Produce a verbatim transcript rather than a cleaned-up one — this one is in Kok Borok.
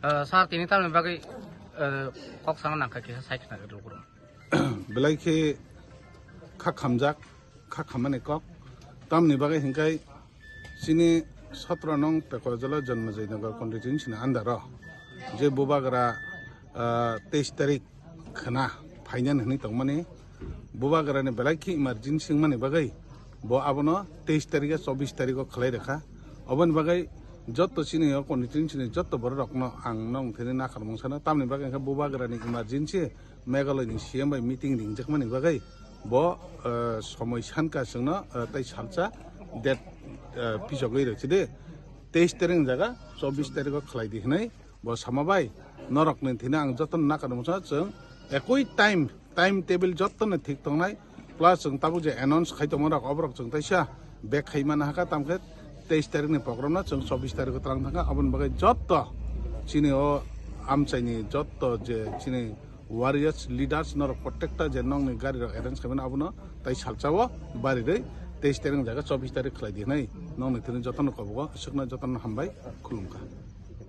Sir, tini tamni bagwi kok sana nangkha kisa sai khna rw. Belai khe kha khamjak, kha khammani kok. Tamni bagwi hinkai chini sotro nong Pekojola Jonmajay Nagar constituency ni under o je bubagra, ah, teis tarik khna phainani hwnwi tongmani, bubagrani belai khe emergency wngmani bagwi bo abono teis tarikhe chobbish tarikho khlai rwkha. Oboni bagwi jotto chini o constituency ni jotto borok rokno ang nong thini nakarmung sano, tamni bagwi khe bubagrani emergency Meghalaya ni C M bai meeting ringjakmani bagwi bo, eh, somoi sanka chwngno, eh, tei salsa date, eh, pisogwi rwchide teis tarik jaga chobbish tarikho khlai di hwnwi. Bo sama bai, norokni thini ang jotono nakarmung sano, chwng ekoi time, time table jotono thik tongnai, plus chwng tabuk je announce khai tongma rok, oborok chwng teisa bek khai mana hakha, tamkhe teis tarikni program no chwng chobbish tarikho twlang thangkha. Aboni bagwi jotto chini o amchaini jotto je chini warriors leaders norok protekta je nongni gari rok arrange khaimani abono tai salchao barirwi teis tarik jaga chobbish tarik khlai di hwnwi nongni thini jotono kobogo swkna jotono hambai khulumkha.